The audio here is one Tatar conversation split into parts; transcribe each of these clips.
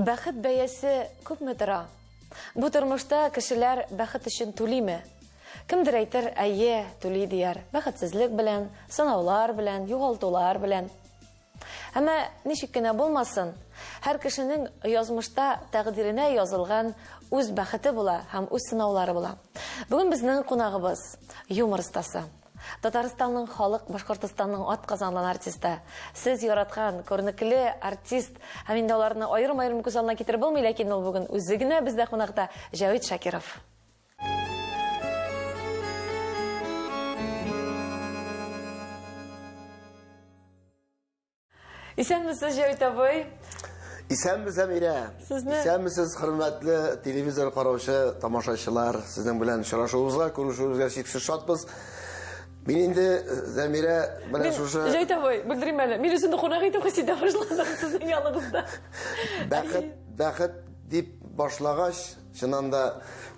Бәхет бәясе күпме тора? Бу тормышта кешеләр бәхет өчен түлиме? Кемдер әйтер, әйе, түли дияр. Бәхетсезлек белән, сынаулар белән, югалтулар белән. Әмма ничек кенә булмасын, һәр кешенең язмышта тәкъдиренә язылган үз бәхете була һәм үз сынаулары була. Бүген безнең кунагыбыз юмор остасы. Татарстанның халык, Башкортостанның атказанган артисты. Сез яраткан күренекле артист һәм инде аларны аерым-аерым күз алдына китереп булмый, ләкин ул бүген үзе генә бездә кунакта Җәвит Шакиров. Исәнмесез, Җәвит абый. Исәнмесез, Әмирә. Сезне Исәнмесез, хөрмәтле телевизор караучы тамашачылар. Сезнең белән очрашуыбызга, күрешүебезгә чиксез шатбыз. Мин инде, Зәмирә, менә шушы Җәвит абый, бүлдерим әле. Мин үземне кунак итеп хис итә башладым сезнең яныгызда. Бәхет, бәхет дип башлагач, чыннан да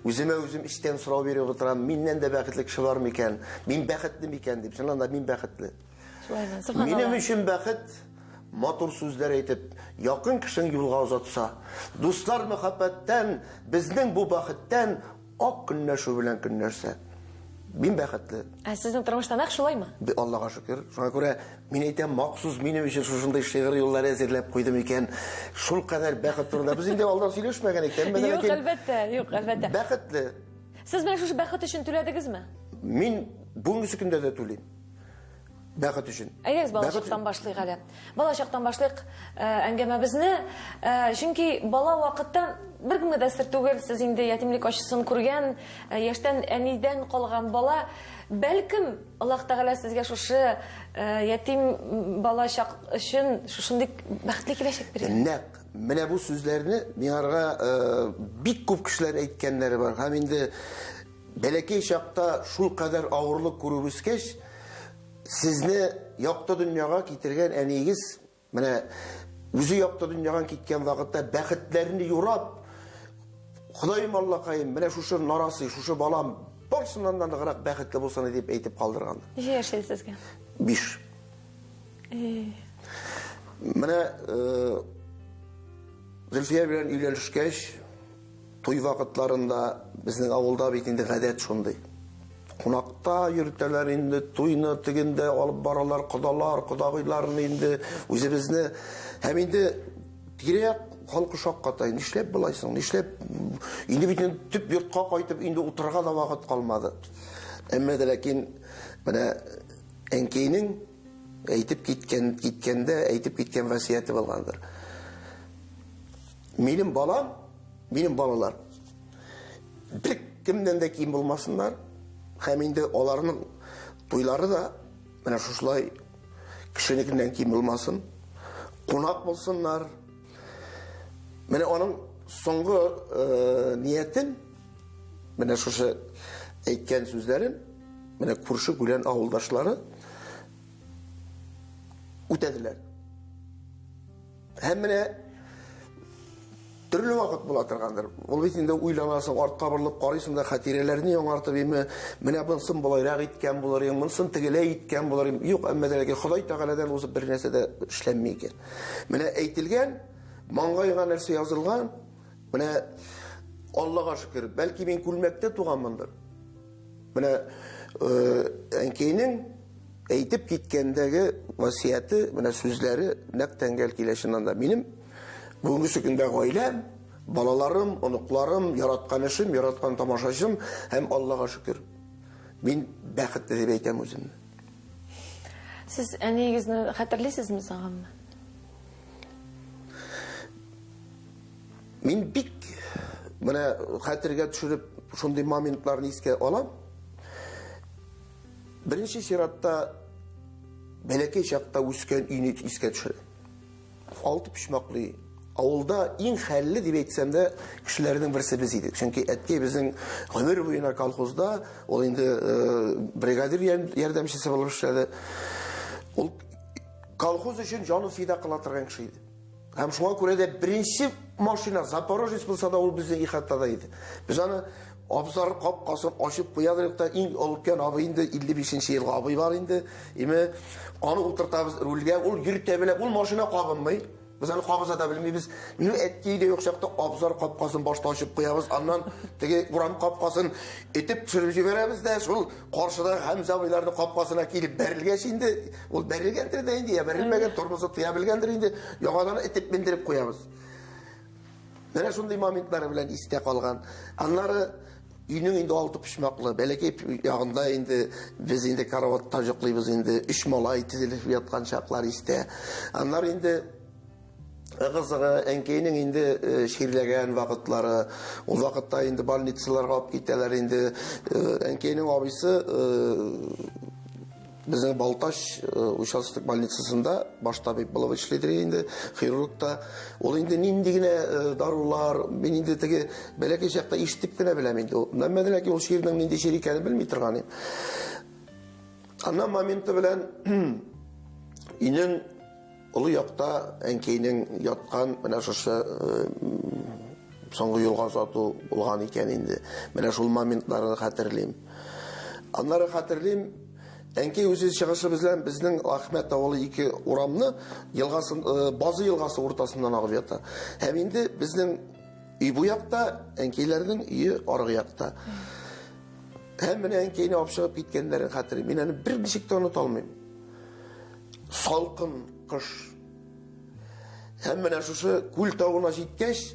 үземә үзем эчтән сорау биреп утырам. Миннән дә бәхетле кеше бар микән? Мин бәхетле микән дип. Чыннан да мин бәхетле. Шулаймы? Субханалла. Минем өчен бәхет матур сүзләр әйтеп, якын кешең юлга озатса, дуслар мәхәббәттән, безнең бу бәхеттән ак көнләшү белән көнләшсә. Мин бәхетле. Ә сезнең тормышта нәкъ шулаймы? Аллага шөкер. Шуңа күрә мин әйтәм, махсус минем өчен шушындый шигырь юллары әзерләп куйдым икән. Шул кадәр бәхет турында. Без инде алдан сөйләшмәгән икән. Юк, әлбәттә, юк, әлбәттә. Бәхетле. Сез менә шушы бәхет өчен түләдегезме? Мин бүгенге көндә дә түлим. Бәхет өчен. Әйдәгез, балачактан башлыйк әле. Балачактан башлыйк э, әңгәмәбезне. Э, чөнки бала вакытта беркемгә дә сер түгел, сез инде ятимлек ачысын күргән, э, яшьтән әнидән калган бала. Бәлкем, Аллаһ Тәгалә сезгә шушы ятим бала чак өчен шушындый бәхетле киләчәк биргән. Нәкъ менә бу сүзләрне миңарга бик күп кешеләр әйткәннәре бар. Һәм инде Бәләкәй чакта шулкадәр авырлык күреп үскәч, сезне якты дөньяга китергән әниегез, менә үзе якты дөньядан киткән вакытта бәхетләрне юрап, Ходаем Аллакаем, менә шушы нарасый, шушы балам барсыннан да ныграк бәхетле булсын дип әйтеп калдырган. Ничә яшь иде сезгә? 5. Менә Зөлфия белән өйләнешкәч, Туй вакытларында безнең авылда бит инде гадәт шундый. Кунакта йөртәләр инде, туйны тегендә алып баралар, кодалар, кодагыйларны инде үзебезне. Һәм инде тирә-як халкы шакката, нишләп болай соң, нишләп инде бит инде төп йортка кайтып инде утырырга да вакыт калмады. Әмма дә ләкин менә әнкәйнең әйтеп киткән, киткәндә әйтеп киткән васыяте булгандыр. Минем балам, минем балалар бер кемнән дә ким булмасыннар. Һәм инде аларның туйлары да менә шушылай кешенекеннән ким булмасын. Кунак булсыннар. Менә аның соңгы э, ниятен, менә шушы әйткән сүзләрен, менә күрше күлән авылдашлары үтәделәр. Һәм менә төрле вакыт була торгандыр. Ул бит инде уйланасың, артка борылып карыйсың да хатирәләрне яңартып, име, менә монсын болайрак иткән булыр идем, монсын тегеләй иткән булыр идем. Юк, әмма дә ләкин Ходай Тәгаләдән узып бер нәрсә дә эшләнми икән. Менә әйтелгән, маңгайга нәрсә язылган, менә Аллага шөкер, бәлки мин күлмәктә туганмындыр. Менә әнкәйнең әйтеп киткәндәге васыяте, менә сүзләре нәкъ тәңгәл килә чыннан да. Минем бүгенге көндә гаиләм, балаларым, оныкларым, яраткан эшем, яраткан тамашачым һәм Аллага шөкер. Мин бәхетле дип әйтәм үземне. Сез әниегезне хәтерлисезме соң? Мин бик менә хәтергә төшереп шундый моментларны искә алам. Беренче чиратта бәләкәй чакта үскән өйне искә төшерәм. Алты почмаклы өй. Авылда иң хәлле дип әйтсәм дә, кешеләрнең берсе без идек. Чөнки әткәй безнең гомер буена колхозда, ул инде э, бригадир ярдәмчесе булып эшләде. Ул колхоз өчен җанын фида кыла торган кеше иде. Һәм шуңа күрә дә беренче машина Запорожец булса да ул безнең ихатада иде. Без аны абзар капкасын ачып куядыр да иң өлкән абый инде 55 нче елгы абый бар инде. Име аны утыртабыз рульгә, ул йөртә белә, ул машина кабынмый. Без аны кабыза да белмибез. Минем әткәй дә юк чакта абзар капкасын башта ачып куябыз, аннан теге урам капкасын этеп төшереп җибәрәбез дә, шул каршыда Хәмзә абыйларның капкасына килеп бәрелгәч инде, ул бәрелгәндер дә инде, я бәрелмәгән, тормозы тыя белгәндер инде, яңадан этеп мендереп куябыз. Менә шундый моментлары белән истә калган. Аннары өйнең инде алты почмаклы, бәләкәй ягында инде без инде караватта йоклыйбыз инде, өч малай тезелеп яткан чаклар истә. Аннары инде ыгы-зыгы, әнкәйнең инде э, чирләгән вакытлары, ул вакытта инде больницаларга алып китәләр инде. Э, әнкәйнең абыйсы э, Безнең Балтач э, участок больницасында баш табиб булып эшлидер инде, хирург та. Ул инде нинди генә э, дарулар, мин инде теге бәләкәй чакта ишетеп кенә беләм инде. Әмма ләкин ул чирнең нинди чир икәнен белми торган идем. Аннан моменты белән өйнең олы якта әнкәйнең яткан менә шушы э, соңгы юлга озату булган икән инде. Менә шул моментларны хәтерлим. Аннары хәтерлим, әнкәй үзе чыгышы белән безнең Ахмәт авылы ике урамны елгасын, э, Базы елгасы уртасыннан агып ята. Һәм инде безнең өй бу якта, әнкәйләрнең өе аргы якта. Һәм менә әнкәйне алып чыгып киткәннәрен хәтерлим. Мин аны берничек тә оныта алмыйм. Салкын кыш. Һәм менә шушы күл тавына җиткәч,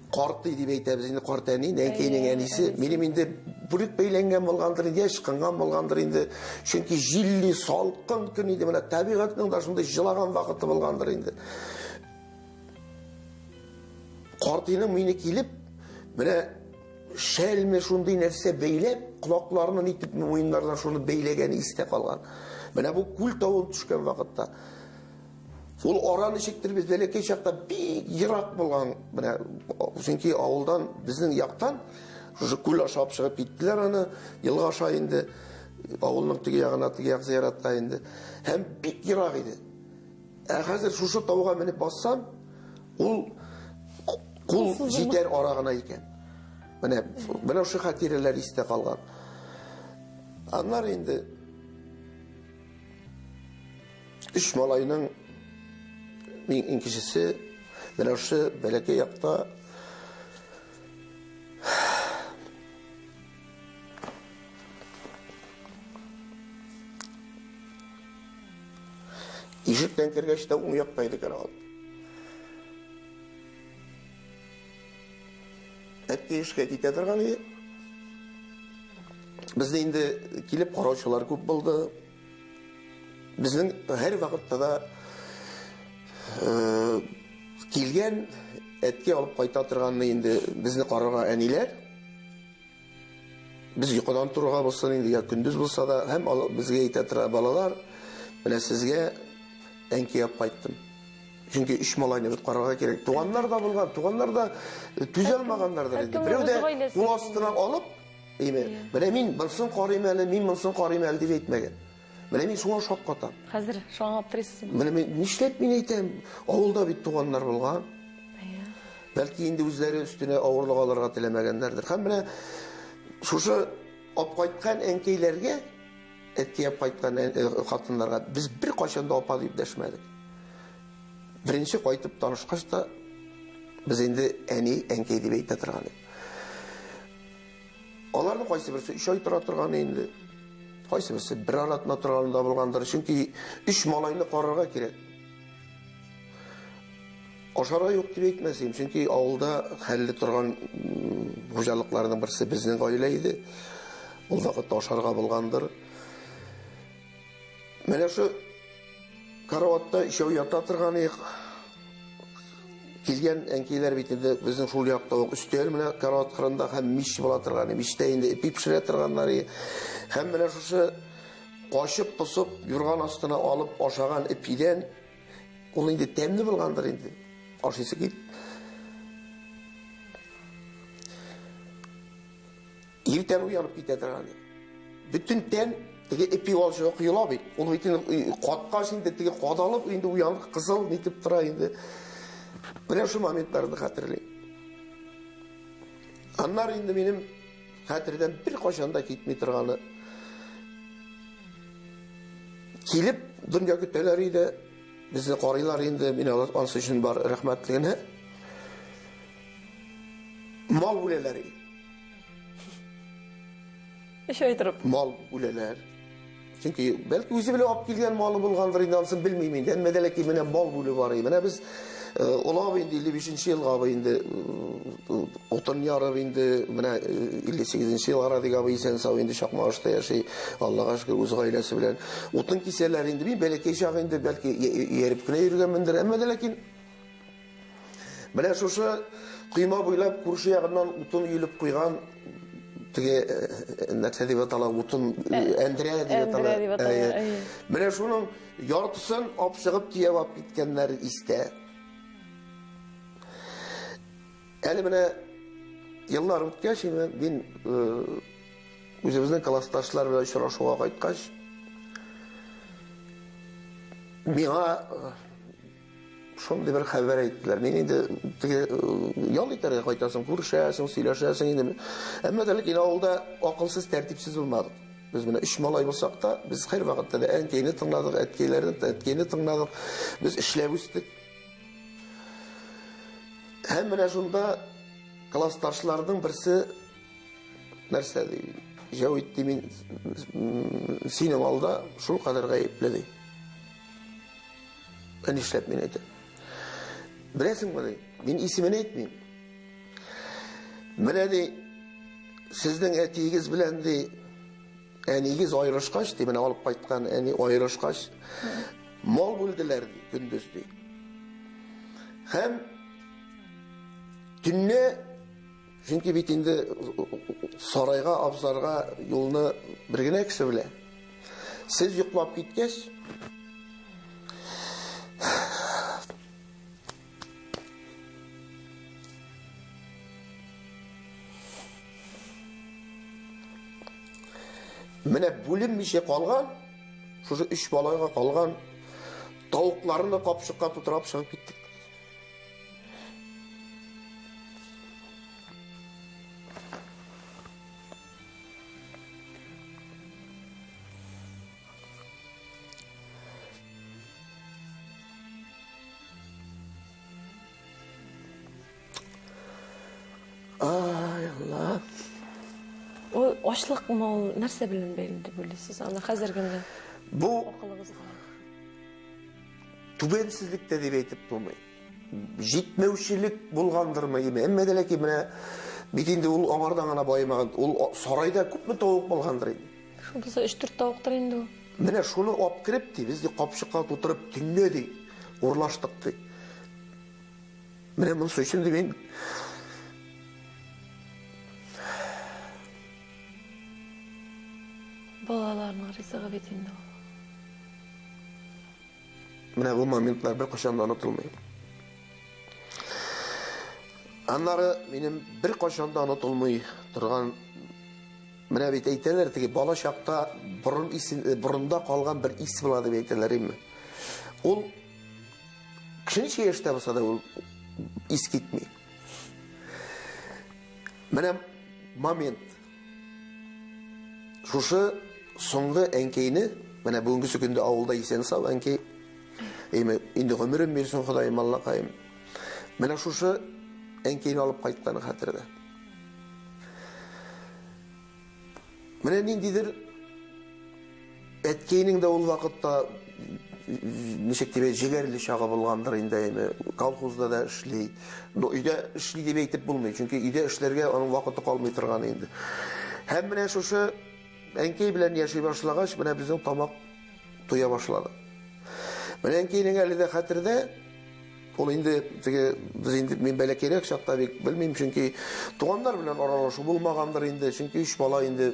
Картый дип әйтәбез инде, карт әни, әнкәйнең әнисе. Минем инде бүрек бәйләнгән булгандыр инде, ычкынган булгандыр инде. Чөнки җилле, салкын көн иде. Менә табигатьнең дә шундый җылаган вакыты булгандыр инде. Картыйның мине килеп, менә шәлме шундый нәрсә бәйләп, колакларына нитеп муеннарына шуны бәйләгәне истә калган. Менә бу күл тавын төшкән вакытта. Ул ара ничектер без бәләкәй чакта бик ерак булган. Менә чөнки авылдан безнең яктан шушы күл аша алып чыгып киттеләр аны, елга аша инде авылның теге ягына, теге як зыяратка инде. Һәм бик ерак иде. Ә хәзер шушы тауга менеп бассам, ул кул җитәр ара гына икән. Менә менә шушы хатирәләр истә калган. Аннары инде Өч малайның мин иң кечесе, менә шушы бәләкәй якта Ишектән кергәч тә уң якта иде карават. Әткәй эшкә китә торган иде. Безне инде килеп караучылар күп булды. Безнең һәр вакытта да э, килгән әткәй алып кайта торганны инде безне карарга әниләр. Без йокыдан торырга булсын инде, я көндез булса да, һәм безгә әйтә тора балалар, менә сезгә әнкәй алып кайттым. Чөнки өч малайны бит карарга кирәк. Туганнар да булган, туганнар да э, түзә алмаганнардыр инде. Берәү дә кул астына алып, Әйме, менә мин бынысын карыйм әле, мин монысын карыйм әле дип әйтмәгән. Менә мин шуңа шаккатам. Хәзер шуңа аптырыйсызмы? Менә мин нишләп мин әйтәм, авылда бит туганнар булган. Әйе. Бәлки инде үзләре өстенә авырлык алырга теләмәгәннәрдер. Һәм менә шушы алып кайткан әнкәйләргә, әткәй алып кайткан э, хатыннарга без беркайчан да апа дип дәшмәдек. Беренче кайтып танышкач та без инде әни, әнкәй дип әйтә торган идек. Аларның кайсы берсе өч ай тора торган инде. Кайсы берсе бер атна торган да булгандыр. Чөнки өч малайны карарга кирәк. Ашарга юк дип әйтмәсем, чөнки авылда хәлле торган хуҗалыкларның берсе безнең гаилә иде. Ул вакытта ашарга булгандыр. Менә шу караватта өчәү ята торган идек. Килгән әнкәйләр бит инде безнең шул якта ук өстәл менә карават кырында һәм мич була торган. Мичтә инде ипи пешерә торганнар. Һәм менә шушы качып посып юрган астына алып ашаган ипидән ул инде тәмле булгандыр инде. Ашыйсы кит. Иртән уянып китә торган. Бөтен тән теге эпи валчыгы коела бит. Ул бит инде каткач инде теге кадалып инде уянып кызыл нитеп тора инде. Менә шул моментларны хәтерлим. Аннары инде минем хәтердән бер кайчан да китми торганы. Килеп дөнья көтәләр иде. Безне карыйлар инде, мин анысы өчен бар рәхмәтле генә. Мал бүләләр. Өч ай торып. Мал бүләләр. Чөнки бәлки үзе белән алып килгән малы булгандыр инде, анысын белмим инде. Әмма дә ләкин менә мал бүлү бар. Менә без э, олы абый инде 55 елга абый инде э, утын ярып инде менә 58 ел Радик абый исән сау инде Чакмагышта яши. Аллага шөкер үз гаиләсе белән. Утын кисәләр инде. Мин бәләкәй чак инде бәлки ияреп кенә йөргәнмендер. Әмма дә ләкин Менә шушы койма буйлап күрше ягыннан утын өелеп куйган теге э, э, нәрсә дип атала, утын э, әндерә дип атала. Менә шуның яртысын алып чыгып төяп алып киткәннәр истә. Әле менә еллар үткәч, мин үзебезнең классташлар белән очрашуга кайткач, миңа Шундый бер хәбәр әйттеләр. Мин инде теге ял итәргә кайтасың, күрешәсең, сөйләшәсең инде. Әмма дә ләкин авылда акылсыз, тәртипсез булмадык. Без менә өч малай булсак та, без һәрвакытта да әнкәйне тыңладык, әткәйләрне, әткәйне тыңладык. Без эшләп үстек. Һәм менә шунда классташларның берсе нәрсә ди? Җәвит ди, мин синең алда шул кадәр гаепле ди. Ә нишләп мин әйтәм? Беләсеңме ди, мин исемен әйтмим. Менә ди, сезнең әтиегез белән ди, әниегез аерышкач, ди, менә алып кайткан әни аерышкач, мал бүлделәр ди, көндез ди. Һәм төнне, чөнки бит инде сарайга, абзарга юлны бер генә кеше белә. Сез йоклап киткәч, Менә бүленмичә калган, шушы өч балага калган тавыкларны капчыкка тутырып чыгып киттек. Ай, Алла. Ул ачлыкмы ул нәрсә белән бәйле дип уйлыйсыз? Аны хәзер генә Бу акылыгызга. Түбәнсезлек тә дип әйтеп булмый. Җитмәүчелек булгандырмы, име? Әмма дә ләкин менә бит инде ул аңардан гына баемаган. Ул сарайда күпме тавык булгандыр инде. Шул булса 3-4 тавыктыр инде ул. Менә шуны алып кереп ди, без ди капчыкка тутырып төнлә ди, урлаштык ди. Менә монысы өчен ди мин Балаларның ризыгы бит инде ул. Менә бу моментлар беркайчан да онытылмый. Аннары минем беркайчан да онытылмый торган менә бит әйтәләр теге бала чакта борын исен э, борында калган бер ис була дип әйтәләр инде. Ул кеше ничә яшьтә булса да ул ис китми. Менә момент. Шушы соңгы әнкәйне, менә бүгенгесе көндә авылда исән сау әнкәй, әйме, инде гомерен бирсен Ходаем, Аллакаем. Менә шушы әнкәйне алып кайтканы хәтердә. Менә ниндидер әткәйнең дә ул вакытта ничек дип җегәрле чагы булгандыр инде, әйме, колхозда да эшли. Но өйдә эшли дип әйтеп булмый, чөнки өйдә эшләргә аның вакыты калмый торган инде. Һәм менә шушы әнкәй белән яши башлагач, менә безнең тамак туя башлады. Менә әнкәйнең әле дә хәтердә, Ул инде теге без инде мин бәләкәйрәк чакта бик белмим, чөнки туганнар белән аралашу булмагандыр инде, чөнки өч бала инде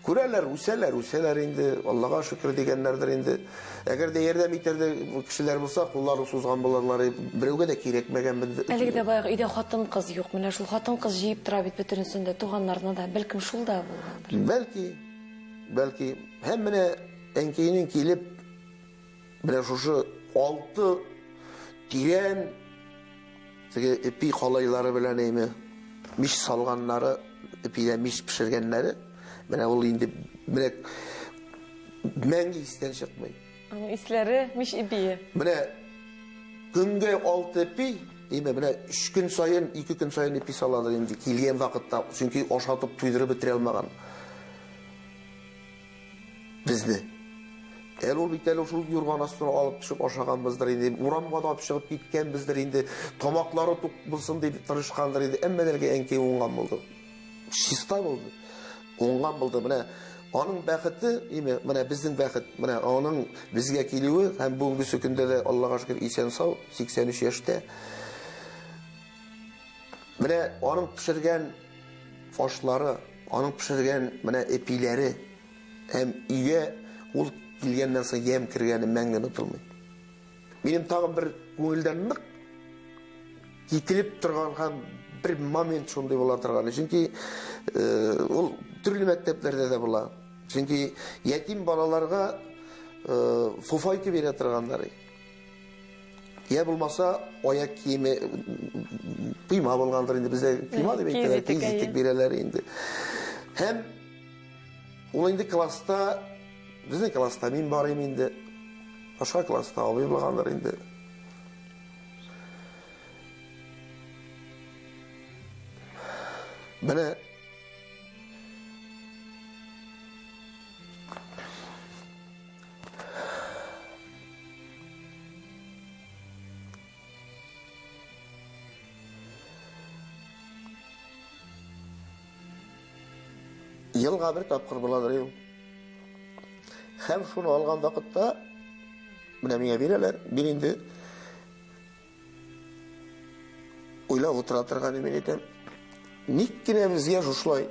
күрәләр, үсәләр, үсәләр инде, Аллага шөкер дигәннәрдер инде. Әгәр дә ярдәм итәрдәй кешеләр булса, кулларын сузган булырлар, берәүгә дә кирәкмәгән. Әлеге дә баягы өйдә хатын-кыз юк, менә шул хатын-кыз җыеп тора бит бөтенесен дә, туганнарны да, бәлкем шул да булгандыр. Бәлки, бәлки. Һәм менә әнкәйнең килеп Менә шушы алты тирән теге эпи калайлары белән әйме мич салганнары, эпидә мич пешергәннәре, менә ул инде менә мәңге истән чыкмый. Аның исләре мич ипие. Менә көнгә 6 ипи, име менә 3 көн саен, 2 көн саен ипи саладыр инде килгән вакытта, чөнки ашатып туйдырып бетерә алмаган. Безне. Әле ул бит әле шул юрган астына алып төшеп ашаганбыздыр инде, урамга да алып чыгып киткәнбездер инде, тамаклары тук булсын дип тырышкандыр инде. Әмма әлеге әнкәй уңган булды. Чиста булды. Уңган булды. Менә аның бәхете, име, менә безнең бәхет, менә аның безгә килүе һәм бүгенге көндә дә Аллага шөкер исән-сау, 83 яшьтә. Менә аның пешергән ашлары, аның пешергән менә эпиләре һәм өйгә ул килгәннән соң ямь кергәне мәңге онытылмый. Минем тагын бер күңелдән нык кителеп торган һәм бер момент шундый була торган. Чөнки ул төрле мәктәпләрдә дә була. Чөнки ятим балаларга фуфайка бирә торганнар. Я булмаса, аяк киеме пыйма булгандыр инде, бездә пыйма дип әйтәләр, киез итек бирәләр инде. Һәм ул инде класста, безнең класста мин барыйм инде. Башка класста абый булгандыр инде. Менә Елга бер тапкыр буладыр ул. Һәм шуны алган вакытта менә миңа бирәләр, мин инде уйлап утыра торган мин әйтәм. Ник кенә безгә шушылай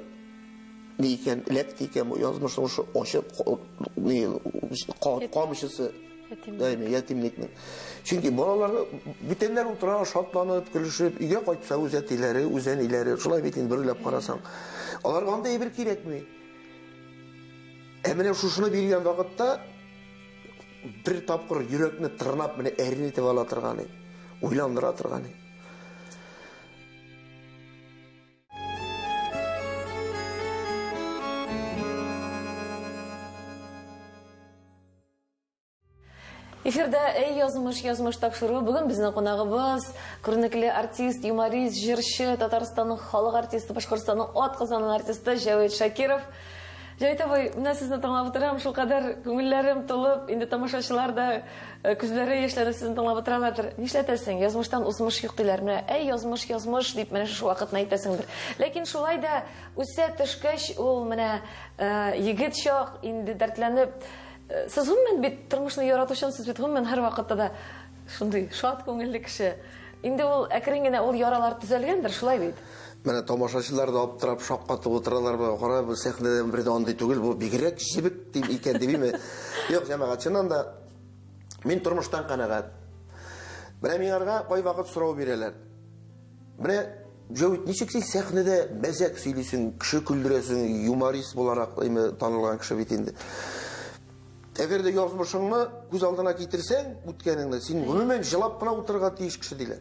ни икән, эләкте икән бу язмышның шушы ачы ни камчысы. Ятимлек. Ятимлекнең. Чөнки балалар бүтәннәр утыра, шатланып, көлешеп, өйгә кайтса үз әтиләре, үз әниләре, шулай бит инде бер уйлап карасаң. Аларга андый әйбер кирәкми. Ә менә шушыны биргән вакытта бер тапкыр йөрәкне тырнап менә әрнетеп ала торган, уйландыра торган. Эфирда Эй, язмыш, язмыш тапшыруы. Бүген безнең кунагыбыз күренекле артист, юморист, җырчы, Татарстанның халык артисты, Башкортстанның ат казанган артисты Җәвит Шакиров. Җәвит абый, менә сезне тыңлап утырам, шулкадәр күңелләрем тулып, инде тамашачылар да күзләре яшьләнеп сезне тыңлап утыралардыр. Нишләтәсең? Язмыштан узмыш юк диләр. Менә әй, язмыш, язмыш дип менә шушы вакытны әйтәсеңдер. Ләкин шулай да үсә төшкәч, ул менә егет чак инде дәртләнеп Сез гомумән бит тормышны яратучан, сез бит гомумән һәрвакытта да шундый шат күңелле кеше. Инде ул әкрен генә ул яралар төзәлгәндер, шулай бит? Менә тамашачылар да аптырап шаккатып утыралар, бу кара, бу сәхнәдән бер дә андый түгел, бу бигрәк җебек дип икән димме? Юк, җәмәгать, чыннан да мин тормыштан канәгать. Менә миңарга кайвакыт сорау бирәләр. Менә Җәвит, ничек син сәхнәдә мәзәк сөйлисең, кеше көлдерәсең, юморист буларак эме танылган кеше бит инде. Әгәр дә язмышыңны күз алдына китерсәң, үткәнеңне, син гомумән җылап кына утырырга тиеш кеше диләр.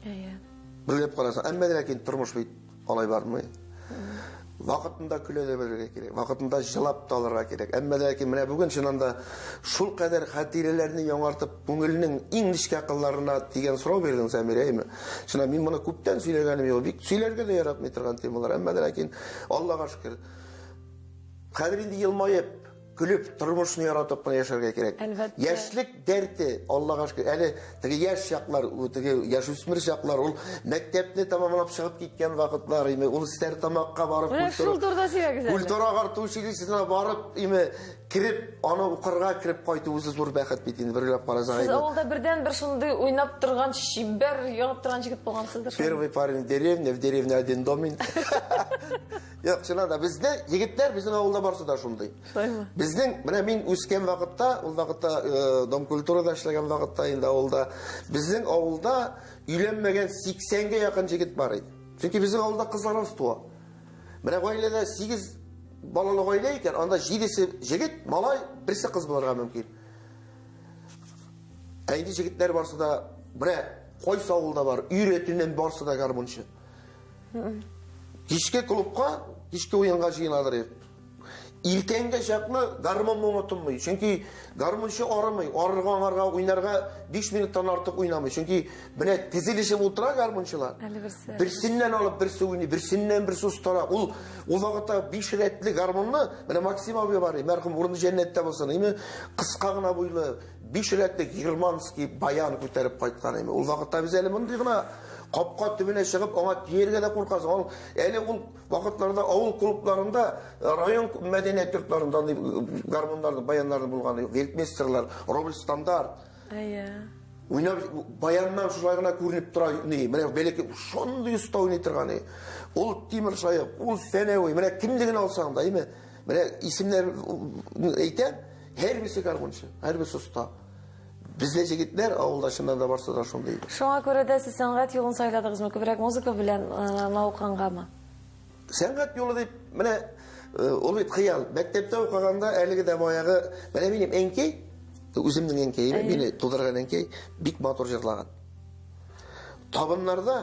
Әйе. Берләп карасаң, әмма ләкин тормыш бит алай бармый. Вакытында көлә дә белергә кирәк, вакытында җылап та алырга кирәк. Әмма ләкин менә бүген чыннан да шул кадәр хатирәләрне яңартып, күңелнең иң нечкә кылларына дигән сорау бирдең, Сәмирә, әйме? Чыннан мин моны күптән сөйләгәнем юк, бик сөйләргә дә яратмый торган темалар. Әмма ләкин Аллага шөкер. Хәзер инде елмаеп, көлеп, тормышны яратып кына яшәргә кирәк. Әлбәттә. Яшьлек дәрте, Аллага шөкер, әле теге яшь чаклар, теге яшүсмер чаклар, ул мәктәпне тәмамлап чыгып киткән вакытлар, име, ул Стәрлетамакка барып, Менә шул турыда сөйләгез әле. Культура агарту училищесына барып, име, кереп, аны укырга кереп кайту үзе зур бәхет бит инде, бер уйлап карасаң. Сез авылда бердән-бер шундый уйнап торган, чибәр, янып торган җегет булгансыздыр. Первый парень в деревне, в деревне один дом инде. Юк, чыннан да, бездә егетләр безнең авылда барсы да шундый. Шулаймы? Безнең, менә мин үскән вакытта, ул вакытта Дом культурада эшләгән вакытта инде авылда, безнең авылда өйләнмәгән 80-гә якын җегет бар иде. Чөнки безнең авылда кызлар аз туа. Менә гаиләдә 8 балалы гаилә икән, анда 7-се җегет, малай, берсе кыз булырга мөмкин. Ә инде җегетләр барсы да, менә кайсы авылда бар, өйрәтеннән барсы да гармунчы. Кичке клубка, кичке уенга җыенадыр. Иртәнгә чаклы гармун моңы тынмый. Чөнки гармунчы арымый, арырга аңарга уйнарга 5 минуттан артык уйнамый. Чөнки менә тезелешеп утыра гармунчылар. Әле берсе. Берсеннән алып берсе уйный, берсеннән берсе остара. Ул ул вакытта 5 рәтле гармунны, менә Максим абый бар, мәрхүм урыны җәннәттә булсын, име кыска гына буйлы 5 рәтле германский баян күтәреп кайткан име. Ул вакытта без әле мондый гына капка төбенә чыгып аңа тияргә дә куркасың. Ул әле ул вакытларда авыл клубларында, район мәдәният йортларында андый гармуннарны, баяннарны булганы юк. Вельтмейстерлар, Роберт Стандарт. Әйе. Уйнап баяннан шулай гына күренеп тора, ни, менә бәләкәй шундый оста уйный торган. Ул Тимер Шаев, ул Фәнәви, менә кемне генә алсаң да, әйме? Менә исемнәр әйтәм, һәрберсе гармунчы, һәрберсе оста. Бездә җегетләр авылда чыннан да барсы да шундый иде. Шуңа күрә дә сез сәнгать юлын сайладыгызмы? Күбрәк музыка белән мавыккангамы? Сәнгать юлы дип, менә ул бит хыял. Мәктәптә укыганда әлеге дә баягы, менә минем әнкәй, үземнең әнкәем, мине тудырган әнкәй бик матур җырлаган. Табыннарда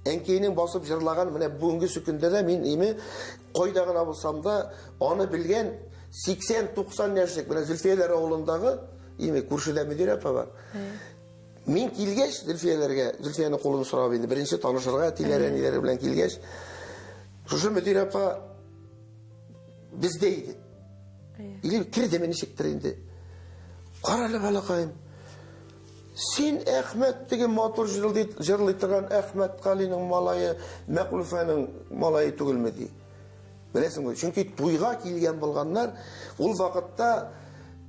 әнкәйнең басып җырлаган, менә бүгенге көндә дә мин име кайда гына булсам да, аны белгән 80-90 яшьлек, менә Зөлфияләр авылындагы име күршедә мөдир апа бар. Мин килгәч Зөлфияләргә, Зөлфиянең кулын сорап инде, беренче танышырга әтиләре, әниләре белән килгәч, шушы мөдир апа бездә иде. Или кердеме ничектер инде. Кара әле, балакаем. Син Әхмәт теге матур җырлый торган Әхмәт Калиның малае, Мәкълүфәнең малае түгелме ди. Беләсеңме? Чөнки туйга килгән булганнар, ул вакытта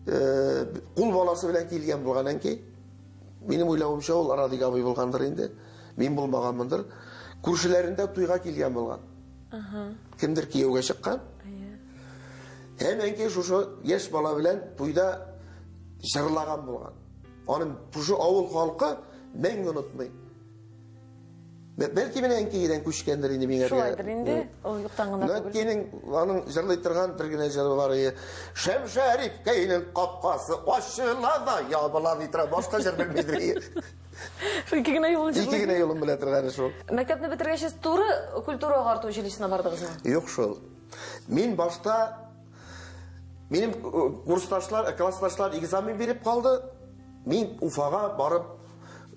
кул баласы белән килгән булган әнкәй. Минем уйлавымча, ул Радик абый булгандыр инде. Мин булмаганмындыр. Күршеләрендә туйга килгән булган. Кемдер кияүгә чыккан. Һәм әнкәй шушы яшь бала белән туйда җырлаган булган. Аның шушы авыл халкы мәңге онытмый. Бәлки менә әнкәйдән күчкәндер инде миңа. Шулайдыр инде, ул юктан гына түгел. Әнкәйнең аның җырлый торган бер генә җыры бар иде. Шәмшәрифкәйнең капкасы ачыла да ябыла ди тора. Башка җыр белмидер. Шул ике генә юлын җырлый. Ике генә юлын белә торган шул. Мәктәпне бетергәч сез туры культура агарту училищесына бардыгызмы? Юк шул. Мин башта минем курсташлар, классташлар экзамен биреп калды. Мин Уфага барып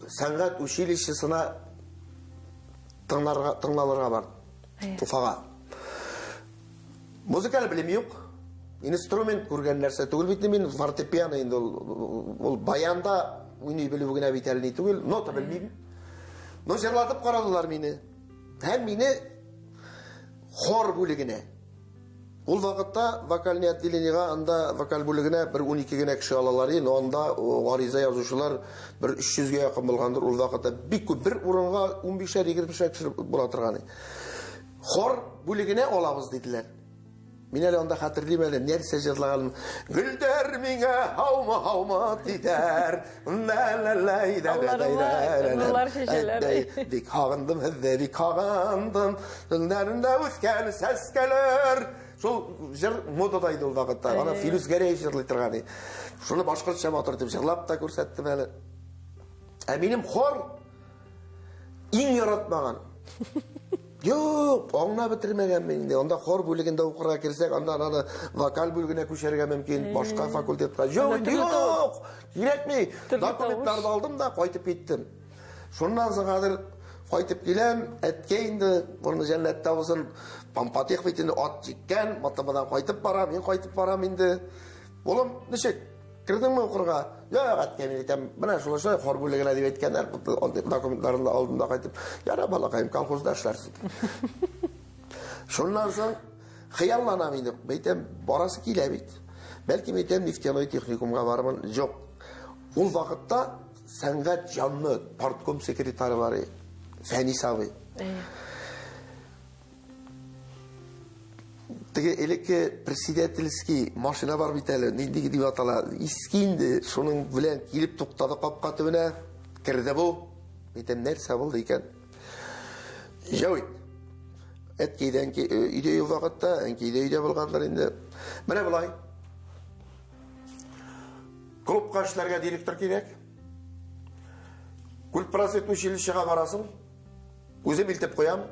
сәнгать училищесына тыңларга, тыңлалырга бардым. Уфага. Музыкаль белем юк. Инструмент күргән нәрсә түгел бит мин фортепиано инде ул, ул баянда уйный белү генә бит әле ни түгел, нота белмим. Но җырлатып карадылар мине. Һәм мине хор бүлегенә. Ул вакытта вокальный отделениега анда вокаль бүлегенә бер 12 генә кеше алалар иде, но анда гариза язучылар бер 300гә якын булгандыр. Ул вакытта бик күп, бер урынга 15-шәр, 20-шәр кеше була торган иде. Хор бүлегенә алабыз диделәр. Мин әле анда хәтерлим әле, нәрсә җырлаганым. Гөлдәр миңа һаумы һаумы дидәр. Алларыма чәчәләр. Бик һагындым һеҙҙе, бик һагындым. Гөлдәрендә үҫкән сәскәләр. Шул җыр модада иде ул вакытта. Аны Филүс Гәрәев җырлый торган иде. Шуны башкортча матур итеп җырлап та күрсәттем әле. Ә минем хор иң яратмаган. Юк, аңлап бетермәгәнмен инде. Анда хор бүлегендә укырга керсәк, аннан аны вокаль бүлегенә күчәргә мөмкин, башка факультетка. Юк, юк, кирәкми. Документларны алдым да кайтып киттем. Шуннан соң хәзер кайтып киләм, әткәй инде, урыны җәннәттә булсын, Пампатих бит инде ат җиккән, МТБдан кайтып бара, мин кайтып барам инде. Улым, ничек? Кердеңме укырга? Юк, әткәй, мин әйтәм, менә шулай шулай хор бүлегенә дип әйткәннәр, документларны алдым да кайтып. Яра, балакаем, колхозда эшләрсең. Шуннан соң хыялланам инде. Әйтәм, барасы килә бит. Бәлки, әйтәм, нефтяной техникумга барырмын. Юк. Ул вакытта сәнгать җанлы партком секретаре бар иде. Фәнис абый. Теге элекке председательский машина бар бит әле, нинди дип атала, иске инде, шуның белән килеп туктады капка төбенә, керде бу. Әйтәм, нәрсә булды икән? Җәвит. Әткәйдән өйдә юк вакытта, әнкәй дә өйдә булгандыр инде. Менә болай. Клубка эшләргә директор кирәк. Культпросвет училищега барасың. Үзем илтеп куям,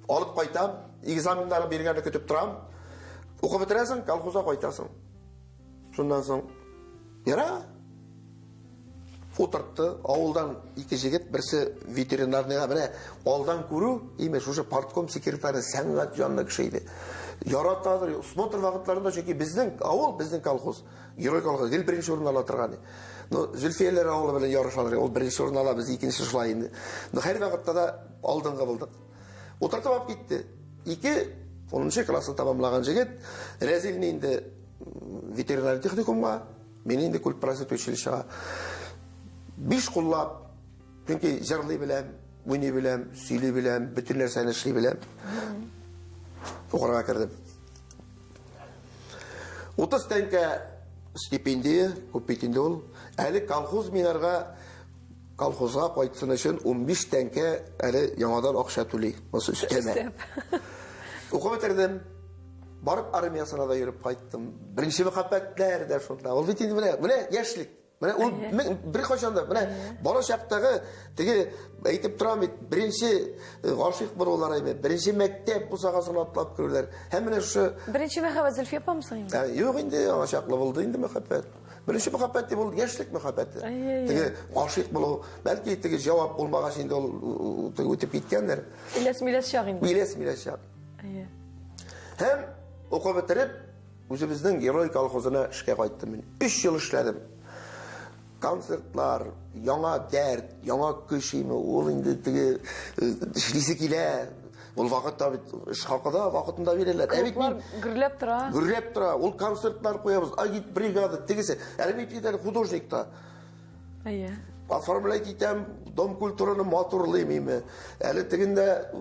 алып кайтам, экзаменнары биргәнне көтеп торам. Укып бетерәсең, колхозга кайтасың. Шуннан соң яра утыртты. Авылдан ике җегет, берсе ветеринарныйга менә алдан күрү, имеш, шушы партком секретаре сәнгать җанлы кеше иде. Яратадыр, смотр вакытларында, чөнки безнең авыл, безнең колхоз, герой колхоз, гел беренче урын ала торган. Ну, Зөлфияләр авылы белән ярышалар, ул беренче урын ала, без икенче шулай инде. Но һәр вакытта да алдынгы булдык. Утыртып алып китте. Ике 10 классны тәмамлаган җегет Рәзилне инде ветеринар техникумга, мин инде культпросвет училищега. Биш куллап, чөнки җырлый беләм, уйный беләм, сөйли беләм, бөтен нәрсәне эшли беләм. Укырга кердем. 30 тәңкә стипендия, күп бит инде ул. Әле колхоз минарга колхозга кайтсын өчен 15 тәңкә әле яңадан акча түли. Монысы өстәмә. Укып бетердем. Барып армиясына да йөреп кайттым. Беренче мәхәббәтләр дә шунда. Ул бит инде менә, менә яшьлек. Менә ул бер кайчан да, менә бала чактагы теге әйтеп торам бит, беренче э, гашыйк булулар әйбәт, беренче мәктәп бусагасын атлап керүләр. Һәм менә шушы Беренче мәхәббәт Зөлфия апамы соң инде? Юк инде, аңа чаклы булды инде мәхәббәт. Беренче мәхәббәт дип ул яшьлек мәхәббәте. Теге гашыйк булу, бәлки теге җавап булмагач инде ул теге үтеп киткәндер. Иләс-миләс чак инде. Иләс-миләс чак. Һәм укып бетереп, үзебезнең Герой колхозына эшкә кайттым мин. 3 ел эшләдем. Концертлар, яңа дәрт, яңа көч име, ул инде теге э, эшлисе килә. Ул вакытта бит эш хакы да вакытында бирәләр. Ә бит мин гөрләп тора. Гөрләп тора. Ул концертлар куябыз, агит бригада, тегесе. Әле бит әле художник та. Әйе. Оформлять итәм, дом культураны матурлыйм име. Әле тегендә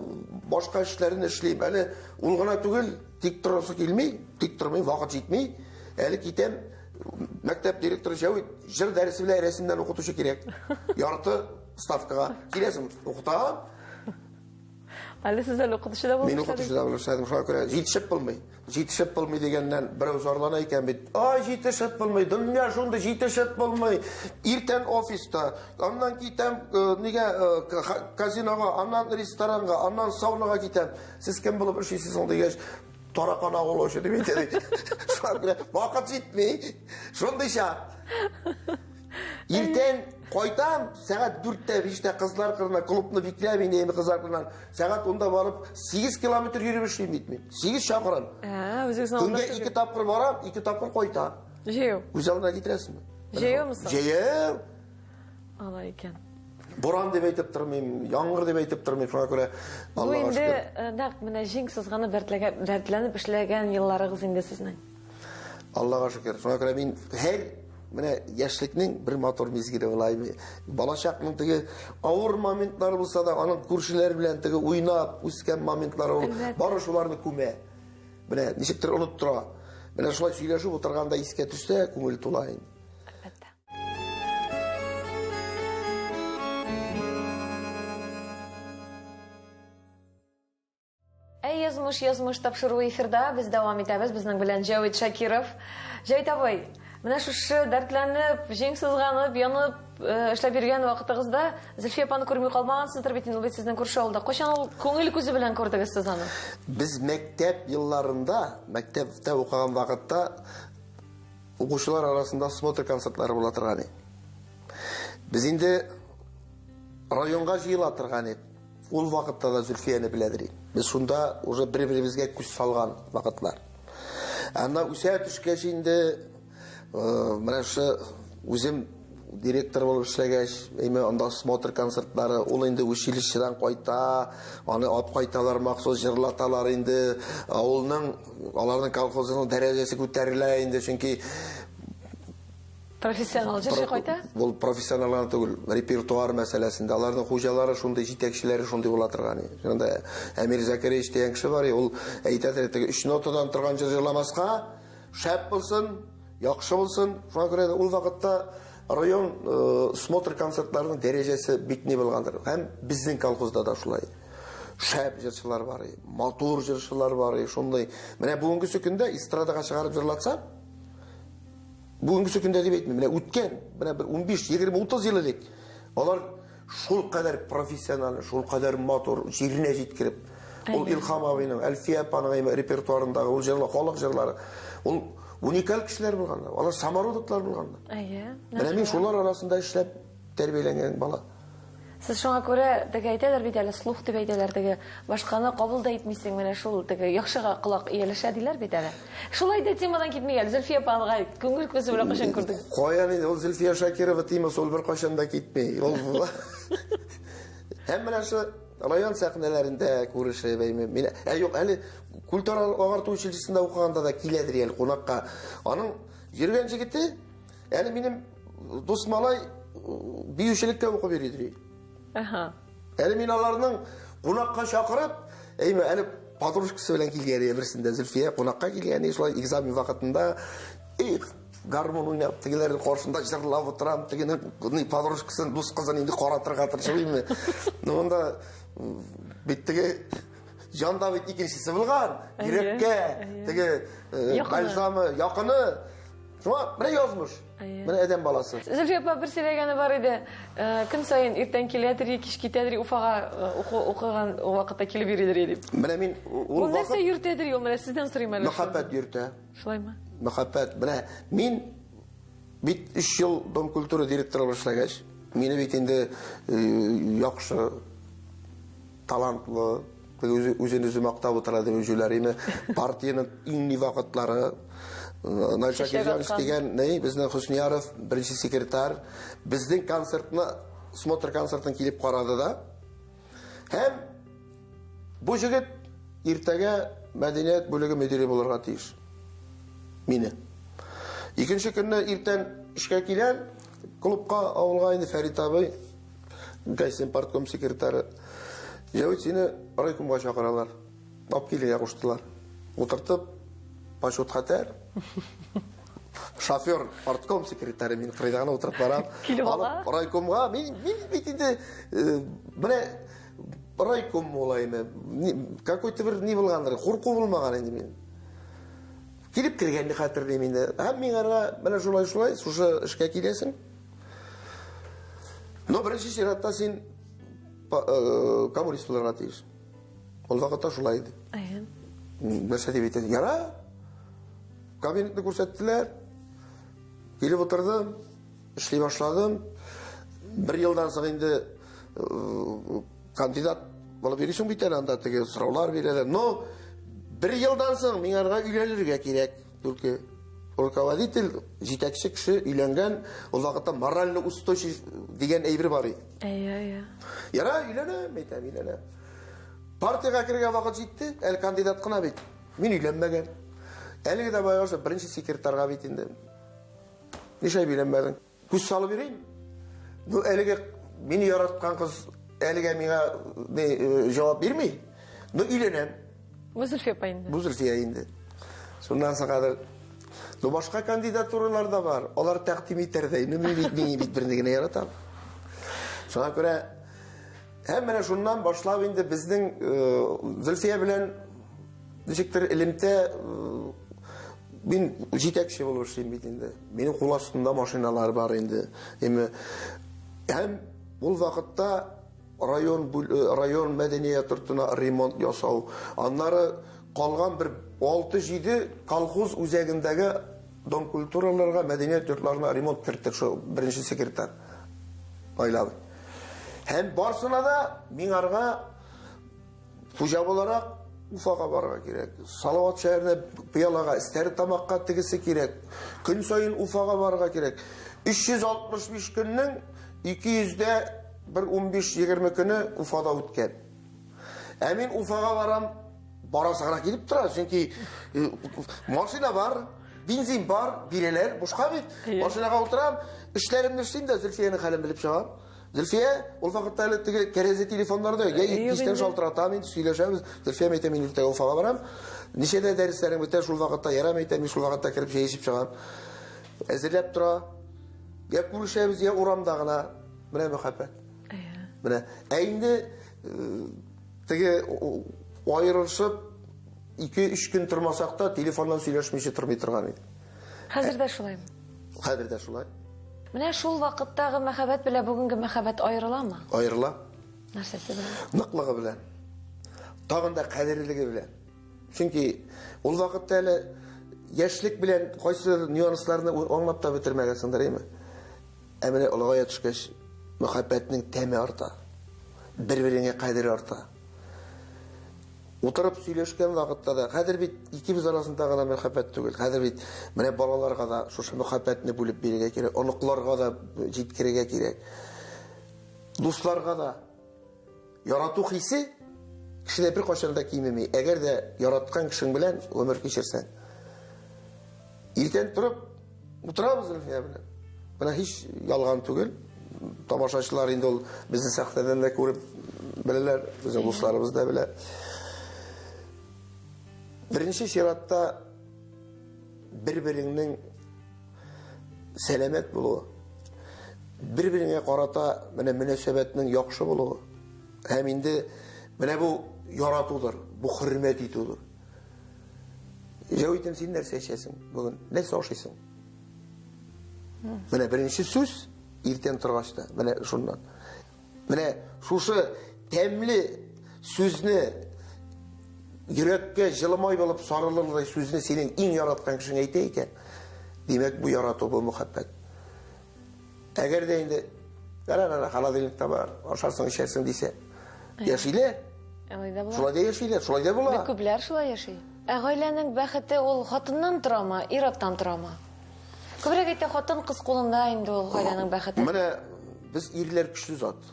башка эшләрен эшлим. Әле ул гына түгел, тик торасы килми, тик тормыйм, вакыт җитми. Әле китәм, мәктәп директоры Җәвит, җыр дәресе белән рәсемнән укытучы кирәк. Ярты ставкага киләсең, укытам. Әле сез әле укытучы да булып Мин укытучы да булып эшләдем. Шуңа күрә җитешеп булмый. Җитешеп булмый дигәннән берәү зарлана икән бит. Ай, җитешеп булмый, дөнья шундый җитешеп булмый. Иртән офиста, аннан китәм, э, нигә э, казинога, аннан ресторанга, аннан саунага китәм. Сез кем булып эшлисез соң дигәч, таракан агулаучы дип әйтә ди. Шуңа күрә вакыт җитми. Шундый чак. Иртән кайтам, сәгать 4-тә, 5-тә кызлар кырына клубны бикләп инде инде кызлар кырыннан. Сәгать 10-да барып 8 километр йөреп эшлим бит мин. 8 чакрым. Ә, үзегезнең Көнгә 2 тапкыр барам, 2 тапкыр кайтам. Җәяү. Күз алдына китерәсезме? Җәяүме соң? Җәяү. Алай икән. Буран дип әйтеп тормыйм, яңгыр дип әйтеп тормыйм, шуңа күрә Бу инде э, нәкъ менә җиң сызганып дәртләнеп эшләгән елларыгыз инде сезнең. Аллага шөкер. Шуңа күрә мин һәр менә яшьлекнең бер матур мизгеле була. Балачакның теге авыр моментлары булса да, аның күршеләр белән теге уйнап үскән моментлары ул бары шуларны күмә. Менә ничектер оныттыра. Менә шулай сөйләшеп утырганда искә төшсә, күңел тула инде. Әлбәттә. Әй, язмыш, язмыш тапшыруы эфирда. Без дәвам итәбез. Безнең белән Җәвит Шакиров. Җәвит абый, менә шушы дәртләнеп, җиң сызганып, янып э, эшләп йөргән вакытыгызда Зөлфия апаны күрми калмагансыздыр бит инде, ул бит сезнең күрше авылда. Кайчан ул күңел күзе белән күрдегез сез аны? Без мәктәп елларында, мәктәптә укыган вакытта укучылар арасында смотр концертлары була торган иде. Без инде районга җыела торган идек. Ул вакытта да Зөлфияне беләдер идем. Без шунда уже бер-беребезгә күз салган вакытлар. Анда үсә төшкәч инде э, менә шушы үзем директор булып эшләгәч, әйме анда смотр концертлары, ул инде училищедан кайта, аны алып кайталар, махсус җырлаталар инде. Авылның, аларның колхозының дәрәҗәсе күтәрелә инде, чөнки Профессионал җырчы кайта? Ул профессионал гына түгел, репертуар мәсьәләсендә аларның хуҗалары шундый, җитәкчеләре шундый була торган. Шунда Әмир Закариевич дигән кеше бар, ул әйтә теге өч нотадан торган җыр җырламаска, шәп булсын, яхшы булсын. Шуңа күрә дә ул вакытта район э, смотр концертларының дәрәҗәсе бик ни булгандыр. Һәм безнең колхозда да шулай. Шәп җырчылар бар, матур җырчылар бар, шундый. Менә бүгенгесе көндә эстрадага чыгарып җырлатса, Бүгенгесе көндә дип әйтмим, менә үткән, менә бер 15, 20, 30 ел элек алар шул кадәр профессиональ, шул кадәр матур, җиренә җиткереп. Ул Илһам абыйның, Әлфия апаның репертуарындагы ул җырлар, халык җырлары. Ул уникаль кешеләр булганнар. Алар самородоклар булганнар. Әйе. Менә мин шулар арасында эшләп тәрбияләнгән бала. Сез шуңа күрә теге әйтәләр бит әле, слух дип әйтәләр, теге башканы кабул да итмисең, менә шул теге яхшыга колак ияләшә диләр бит әле. Шулай да темадан китмик әле. Зөлфия апаны күңел күзе белән кайчан күрдегез? Каян инде ул Зөлфия Шакирова темасы ул беркайчан да китми. Ул Һәм менә шу район сәхнәләрендә күрешеп, әйме, мин, ә юк, әле культура агарту училищесында укыганда да киләдер әле кунакка. Аның йөргән җегете әле минем дус малай биючелеккә укып йөридер. Ага. Әле мин аларның кунакка чакырып, әйме, әле подружкасы белән килгән иде берсендә Зөлфия кунакка килгән иде, шулай экзамен вакытында, эх, гармун уйнап, тегеләрнең каршында җырлап утырам, тегенең ни подружкасын, дус кызын инде каратырга тырышып инде. Ну, монда бит теге җанда бит икенчесе булган, йөрәккә, теге бальзамы, якыны. Шуңа менә язмыш. Менә адәм баласы. Зөлфия апа бер сөйләгәне бар иде. Көн саен иртән киләдер, кич китәдер, Уфага укыган вакытта килеп йөридер дип. Менә мин ул вакыт Нәрсә йөртәдер ул? Менә сездән сорыйм әле. Мәхәббәт йөртә. Шулаймы? Мәхәббәт. Менә мин бит 3 ел Дом культуры директоры булып эшләгәч, мине бит инде яхшы талантлы, үзе үзен үзе мактап утыра дип җүләр име. Партиянең иң ни вакытлары Наил Шакирҗанович дигән, ни, безнең Хөснияров, беренче секретарь, безнең концертны, смотр концертын килеп карады да. Һәм бу җегет иртәгә мәдәният бүлеге мөдире булырга тиеш. Мине. Икенче көнне иртән эшкә киләм, клубка, авылга инде Фәрит абый, Гайсин партком секретаре. Җәвит сине райкомга чакыралар. Алып килергә куштылар. Утыртып, почет хәтәр. Шофер партком секретаре мин кырыйда гына утырып барам. Килеп ала. Райкомга мин мин бит инде э, менә райком булаймы? Какой-то бер ни булгандыр, курку булмаган инде мин. Килеп кергәнне хәтерлим инде. Һәм миңа менә шулай-шулай шушы эшкә киләсең. Но беренче чиратта син э, коммунист булырга тиеш. Ул вакытта шулай иде. Әйе. Нәрсә дип әйтәсең? Яра. Кабинетны күрсәттеләр. Килеп утырдым, эшли башладым. Бер елдан соң инде э, кандидат булып йөрисең бит әле анда теге сораулар бирәләр. Но бер елдан соң миңа өйләнергә кирәк. Только руководитель, җитәкче кеше өйләнгән, ул вакытта морально устойчив дигән әйбер бар иде. Әйе, әйе. Яра, өйләнәм, әйтәм, өйләнәм. Партиягә керергә вакыт җитте, әле кандидат кына бит. Мин өйләнмәгән. Әлеге дә баягы беренче секретарьга бит инде. Нишләп өйләнмәдең? Күз салып йөрим. Ну, әлеге мине яраткан кыз әлегә миңа не, э, җавап бирми. Ну, өйләнәм. Бу Зөлфия апа инде. Бу Зөлфия инде. Шуннан соң хәзер Ну, башка кандидатуралар да бар. Алар тәкъдим итәрдәй. Ну, мин бит, мин бит берне генә яратам. Шуңа күрә һәм менә шуннан башлап инде безнең э, Зөлфия белән ничектер элемтә э, Мин җитәкче булып эшлим бит инде. Минем кул астында машиналар бар инде. Эме һәм ул вакытта район э, район мәдәният йортына ремонт ясау, аннары калган бер 6-7 колхоз үзәгендәге дом культураларга, мәдәният йортларына ремонт керттек шул беренче секретарь Наил Һәм барсына да миңарга Хуҗа буларак Уфага барырга кирәк. Салават шәһәренә пыялага, Стәрлетамакка тегесе кирәк. Көн саен Уфага барырга кирәк. 365 көннең 200 дә бер 15-20 көне Уфада үткән. Ә мин Уфага барам, барасы гына килеп тора, чөнки э, машина бар, бензин бар, бирәләр, бушка бит. Машинага утырам, эшләремне эшлим дә Зөлфиянең хәлен белеп чыгам. Зөлфия, ул вакытта әле теге кәрәзле телефоннарда, я кичтән шалтыратам инде, сөйләшәбез. Зөлфия әйтә, мин иртәгә Уфага барам. Ничәдә дәресләрең бетә, шул вакытта ярам әйтә, мин шул вакытта кереп чәй эчеп чыгам. Әзерләп тора. Я күрешәбез, я урамда гына. Менә мәхәббәт. Менә. Ә инде э, теге аерылышып 2-3 көн тормасак та, телефоннан сөйләшмичә тормый торган идек. Хәзер дә шулаймы? Хәзер дә шулай. Менә шул вакыттагы мәхәббәт белән бүгенге мәхәббәт аерыламы? Аерыла. Нәрсәсе белән? Ныклыгы белән. Тагын да кадерлелеге белән. Чөнки ул вакытта әле яшьлек белән кайсыдыр нюансларны аңлап та бетермәгәнсеңдер, әйме? Ә менә олыгая төшкәч, мәхәббәтнең тәме арта. Бер-береңә кадер арта. Утырып сөйләшкән вакытта да, хәзер бит икебез арасында гына мәхәббәт түгел. Хәзер бит менә балаларга да шушы мәхәббәтне бүлеп бирергә кирәк, оныкларга да җиткерергә кирәк. Дусларга да. Ярату хисе кешедә беркайчан да кимеми. Әгәр дә яраткан кешең белән гомер кичерсәң. Иртән торып утырабыз Зөлфия белән. Менә һич ялган түгел. Тамашачылар инде ул безне сәхнәдән дә күреп беләләр, безнең дусларыбыз да белә. Беренче чиратта бер-береңнең сәламәт булуы, бер-береңә карата менә мөнәсәбәтнең яхшы булуы һәм инде менә бу яратудыр, бу хөрмәт итүдер. Җәвитем, син нәрсә эчәсең бүген? Нәрсә ашыйсың? Менә беренче сүз иртән торгач та, менә шуннан. Менә шушы тәмле сүзне йөрәккә җылымай булып сарылырдай сүзне синең иң яраткан кешең әйтә икән, димәк, бу ярату, бу мөхәббәт. Әгәр дә инде әнә холодильникта бар, ашарсың, эчәрсең дисә, яшиләр. Алай да була. Шулай да яшиләр, шулай да була. Бик күпләр шулай яши. Ә гаиләнең бәхете ул хатыннан торамы, ир-аттан торамы? Күбрәк әйтә хатын-кыз кулында инде ул гаиләнең бәхете. Менә без ирләр көчле зат.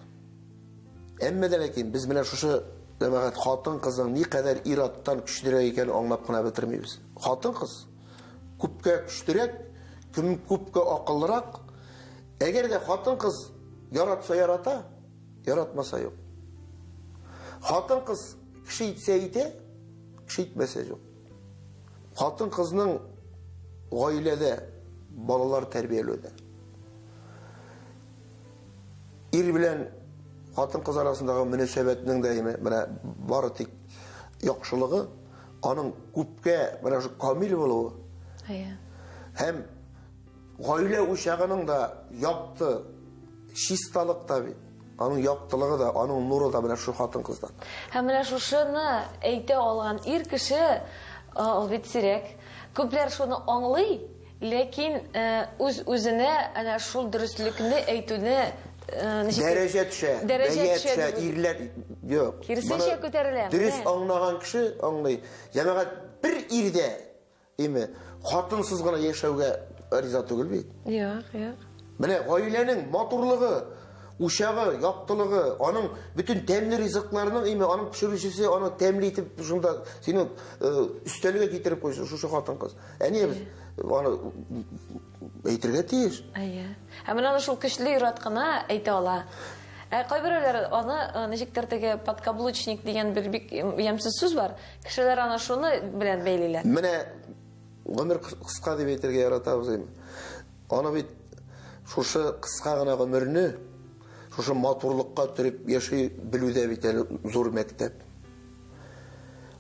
Әмма дә ләкин без менә шушы җәмәгать хатын-кызның никадәр ир-аттан көчлерәк икәнен аңлап кына бетермибез. Хатын-кыз күпкә көчлерәк, кем күпкә акыллырак. Әгәр дә хатын-кыз яратса ярата, яратмаса юк. Хатын-кыз кеше итсә итә, кеше итмәсә юк. Хатын-кызның гаиләдә балалар тәрбияләүдә ир белән хатын-кыз арасындагы мөнәсәбәтнең дә менә бары тик яхшылыгы, аның күпкә менә шул камил булуы. Әйе. Һәм Гаилә учагының да якты, чисталык та бит. Аның яктылыгы да, аның нуры да менә шул хатын-кыздан. Һәм менә шушыны әйтә алган ир кеше, ул бит сирәк. Күпләр шуны аңлый, ләкин үз-үзенә әнә шул дөреслекне әйтүне ничек Дәрәҗә төшә, Дәрәҗә бәя төшә төшә, дип. ирләр юк. Киресенчә Моны күтәрелә, Дөрес менә. аңлаган кеше аңлый. Җәмәгать, бер ирдә Име, хатынсыз гына яшәүгә риза түгел бит. Юк, юк. Менә гаиләнең матурлыгы, учагы, яктылыгы, аның бөтен тәмле ризыкларының име, аның пешерүчесе, аны тәмле итеп шунда сине э, өстәлгә китереп куйсын шушы хатын-кыз. Ә ни без аны әйтергә тиеш. Әйе. Ә менә аны шул көчле ир-ат кына әйтә ала. Ә кайберәүләр аны э, ничектер теге подкаблучник дигән бер бик ямьсез сүз бар. Кешеләр аны шуны белән бәйлиләр. Менә гомер кыска дип әйтергә яратабыз инде. Аны бит шушы кыска гына гомерне шушы матурлыкка төреп яши белү дә бит әле зур мәктәп.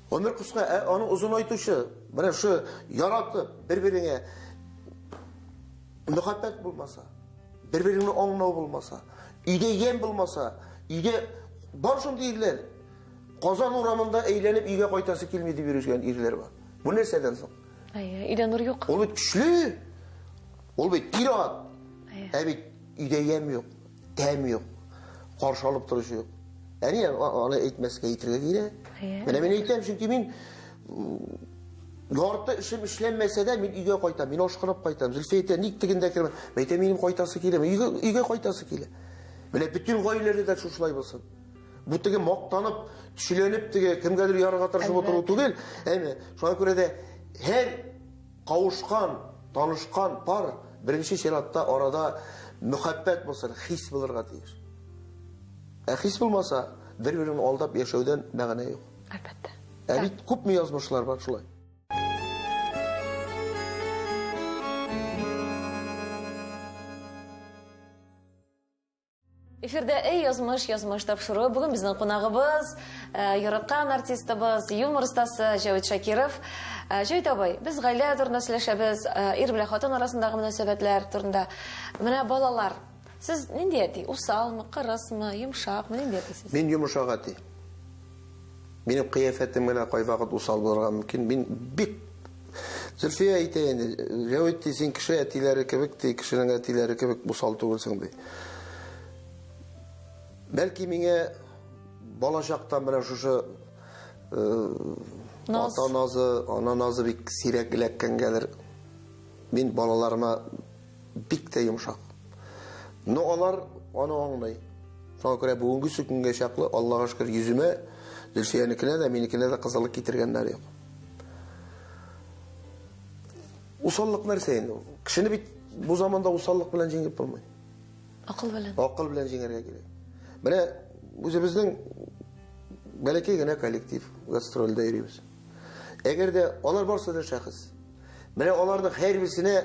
Гомер кыска, ә аны озынайтучы, менә шушы яратып, бер-береңә мөхәббәт булмаса, бер-береңне аңлау булмаса, өйдә ямь булмаса, өйдә бар шундый ирләр, Казан урамында әйләнеп өйгә кайтасы килми дип йөргән ирләр бар. Бу нәрсәдән соң? Әйе, өйдә нур юк. Ул бит көчле. Ул бит ир-ат. Ә бит өйдә ямь юк, тәм юк. Каршы алып торучы юк. Ә ни аны әйтмәскә әйтергә кирәк. Менә мин әйтәм, чөнки мин ярты эшем эшләнмәсә дә мин өйгә кайтам, мин ашкынып кайтам. Зөлфия әйтә, ник тегендә кермә? Мин әйтәм, минем кайтасы килә, өйгә, өйгә кайтасы килә. Менә бөтен гаиләләрдә дә шушылай булсын. Бу теге мактанып, төшеләнеп теге кемгәдер ярырга тырышып утыру түгел. Әйме, шуңа күрә дә һәр кавышкан, танышкан пар беренче чиратта арада мөхәббәт булсын, хис булырга тиеш. Ә хис булмаса, бер-берен алдап яшәүдән мәгънә юк. Әлбәттә. Ә бит күпме язмышлар бар шулай. Эфирда Эй, язмыш, язмыш тапшыруы. Бүген безнең кунагыбыз, э, яраткан артистыбыз, юмор остасы Җәвит Шакиров. Э, Җәвит абый, без гаилә турында сөйләшәбез, э, ир белән хатын арасындагы мөнәсәбәтләр турында. Менә балалар. Сез нинди әти? Усалмы, кырысмы, йомшакмы, нинди әти сез? Мин йомшак әти. Минем кыяфәтем генә кайвакыт усал булырга мөмкин. Мин бик Зөлфия әйтә инде, Җәвит ди, син кеше әтиләре кебек ди, кешенең әтиләре кебек усал түгелсең ди. Бәлки миңа балачактан менә шушы ата назы, ана назы бик сирәк эләккәнгәдер. Мин балаларыма бик тә йомшак. Но алар аны аңлый. Шуңа күрә бүгенге көнгә чаклы, Аллага шөкер, йөземә Зөлфиянекенә дә, минекенә дә кызыллык китергәннәр юк. Усаллык нәрсә инде ул? Кешене бит бу заманда усаллык белән җиңеп булмый. Акыл белән. Акыл белән җиңәргә кирәк. Менә үзебезнең бәләкәй генә коллектив гастрольдә йөрибез. Әгәр дә алар барысы да шәхес. Менә аларның һәрберсенә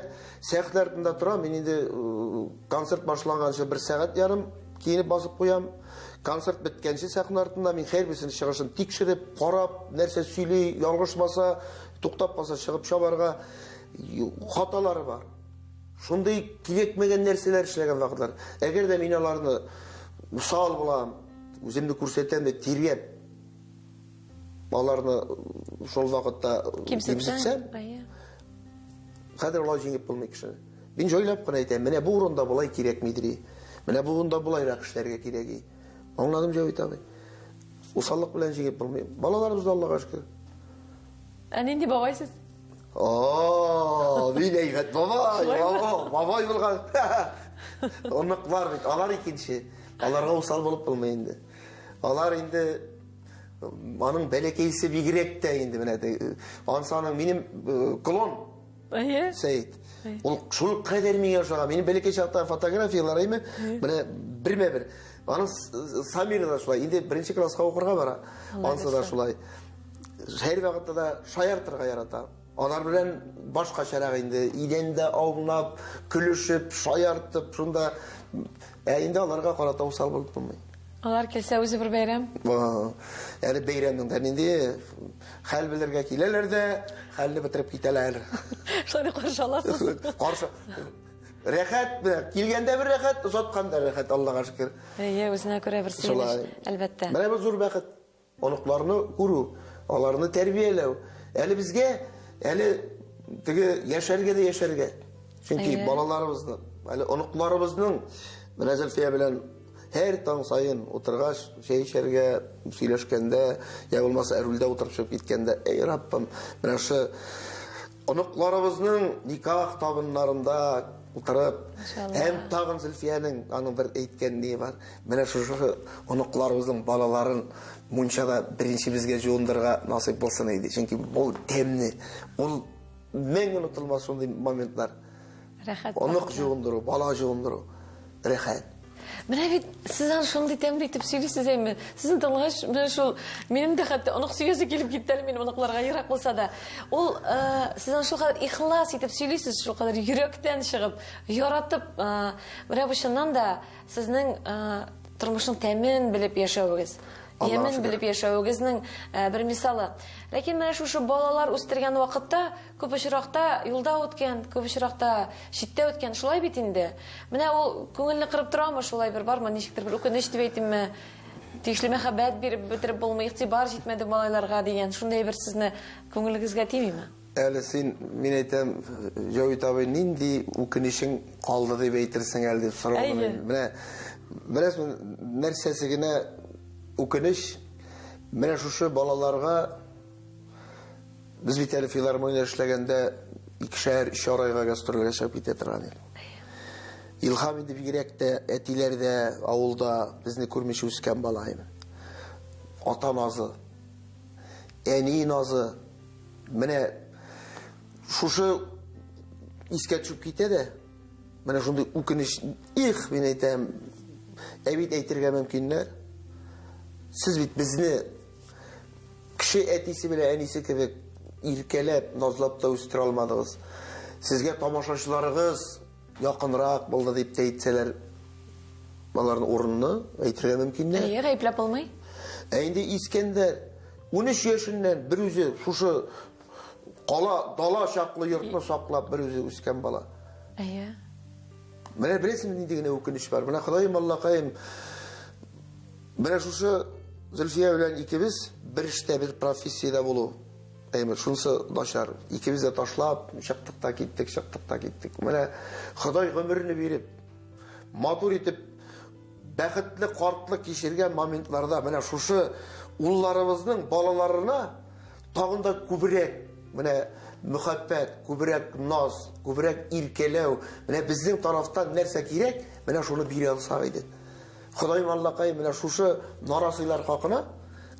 сәхнә артында торам, мин инде концерт башланганчы бер сәгать ярым киенеп басып куям. Концерт беткәнче сәхнә артында мин һәрберсенең чыгышын тикшереп, карап, нәрсә сөйли, ялгышмаса, туктап калса чыгып чабарга хаталары бар. Шундый кирәкмәгән нәрсәләр эшләгән вакытлар. Әгәр дә мин аларны усал булам, үземне күрсәтәм дә тиргәп, аларны шул вакытта кимсетсәм, хәзер алай җиңеп булмый кешене. Мин җайлап кына әйтәм, менә бу урында болай кирәкмидер, менә бу урында болайрак эшләргә кирәк. Аңладым, Җәвит абый. Усаллык белән җиңеп булмый. Балаларыбыз да Аллага шөкер. Ә нинди бабай сез? О, мин әйбәт бабай, бабай булган. Оныклар бит, алар икенче. Аларга усал булып булмый инде. Алар инде аның бәләкәйсе бигрәк тә инде менә анысы аның минем клон. Әйе. Сәет. Ул шул кадәр миңа ошаган. Минем бәләкәй чакта фотографияләр әйме, менә бермә-бер. Аның Самира да шулай. Инде беренче класска укырга бара. Анысы да шулай. Һәр вакытта да шаяртырга ярата. Алар белән башкачарак инде. Идәндә аунап, көлешеп, шаяртып, шунда. Ә инде аларга карата усал булып булмый. Алар килсә үзе бер бәйрәм. Әле бәйрәмнең дә нинди хәл белергә киләләр дә, хәлне бетереп китәләр. Шулай дип каршы аласыз. Каршы. Рәхәт, килгәндә бер рәхәт, озатканда рәхәт, Аллага шөкер. Әйе, үзенә күрә бер сөенеч, әлбәттә. Менә бу зур бәхет. Оныкларны күрү, аларны тәрбияләү. Әле безгә, әле теге яшәргә дә яшәргә. Чөнки балаларыбызны, әле оныкларыбызның менә Зөлфия белән һәр таң саен утыргач, чәй эчәргә, сөйләшкәндә, я булмаса рульдә утырып чыгып киткәндә, эй Раббым, менә шу оныкларыбызның никах табыннарында утырып, һәм тагын Зөлфиянең аның бер әйткән ние бар. Менә шушы оныкларыбызның балаларын мунчада беренче безгә жуындырырга насыйп булсын иде. Чөнки ул тәмне, ул мәңге онытылмас шундый моментлар. Рәхәт. Онык жуындыру, бала жуындыру. Рәхәт. Менә бит сез аны шундый тәмле итеп сөйлисез әйме. Сезне тыңлагач, менә шул минем дә хәтта онык сөясе килеп китте әле минем оныкларга ерак булса да. Ул сез аны шулкадәр ихлас итеп сөйлисез, шулкадәр йөрәктән чыгып, яратып, менә бу чыннан да сезнең тормышның тәмен белеп яшәвегез. Ямен белеп яшәвегезнең бер мисалы. Ләкин менә шушы балалар үстергән вакытта күп очракта юлда үткән, күп очракта читтә үткән, шулай бит инде. Менә ул күңелне кырып торамы, шулай бер бармы, ничектер бер үкенеч дип әйтимме, тиешле мәхәббәт биреп бетереп булмый, игътибар җитмәде малайларга дигән, шундый бер сезне күңелегезгә тимиме? Әле син, мин әйтәм, Җәвит абый, нинди үкенечең калды дип әйтерсең әле дип сорау. Менә беләсең, нәрсәсе генә үкенеч, менә шушы балаларга без бит әле филармониядә эшләгәндә икешәр, өчәр айга гастрольгә чыгып китә торган идек. Илһам инде бигрәк тә әтиләр дә авылда безне күрмичә үскән бала инде. Ата назы, әни назы. Менә шушы искә төшеп китә дә, менә шундый үкенеч, их, мин әйтәм, ә бит әйтергә мөмкиннәр. Сез бит безне кеше әтисе белән әнисе кебек иркәләп, назлап та үстерә алмадыгыз. Сезгә тамашачыларыгыз якынрак булды дип тә әйтсәләр, аларның урынны әйтергә мөмкиннәр. Әйе, гаепләп булмый. Ә инде Искәндәр 13 яшеннән бер үзе шушы кала, дала чаклы йортны саклап бер үзе үскән бала. Әйе. Менә беләсеңме нинди генә үкенеч бар. Менә Ходаем, Аллакаем, менә шушы Зөлфия белән икебез бер эштә, бер профессиядә булу. Әйме, шунысы начар. Икебез дә ташлап, чыктык та киттек, чыктык та киттек. Менә Ходай гомерне биреп, матур итеп, бәхетле картлык кичергән моментларда менә шушы улларыбызның балаларына тагын да күбрәк менә мөхәббәт, күбрәк наз, күбрәк иркәләү, менә безнең тарафтан нәрсә кирәк, менә шуны бирә алсак иде. Ходаем Аллакай менә шушы нарасыйлар хакына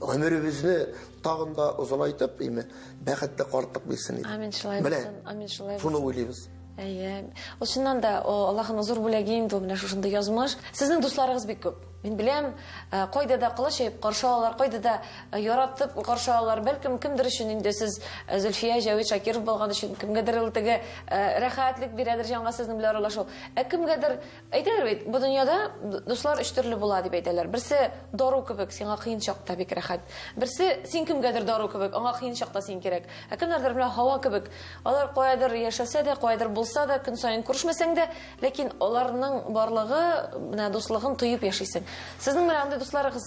гомеребезне тагын да озынайтып, име, бәхетле картлык бирсен иде. Амин шулай булсын. Амин шулай булсын. Шуны уйлыйбыз. Әйе. Ул чыннан да Аллаһының зур бүләге инде ул менә шушындый язмыш. Сезнең дусларыгыз бик күп. Мин беләм, кайда да колач җәеп каршы алалар, кайда да яратып каршы алалар. Бәлкем кемдер өчен инде сез Зөлфия Җәвит Шакиров булган өчен кемгәдер ул теге рәхәтлек бирәдер җанга сезнең белән аралашу. Ә кемгәдер Әйтәләр бит, бу дөньяда дуслар өч төрле була дип әйтәләр. Берсе дару кебек, сиңа кыен чакта бик рәхәт. Берсе син кемгәдер дару кебек, аңа кыен чакта син кирәк. Ә кемнәрдер менә һава кебек. Алар каядыр яшәсә дә, каядыр булса да, көн саен күрешмәсәң дә, ләкин аларның барлыгы, менә дуслыгын тоеп яшисең. Сезнең менә андый дусларыгыз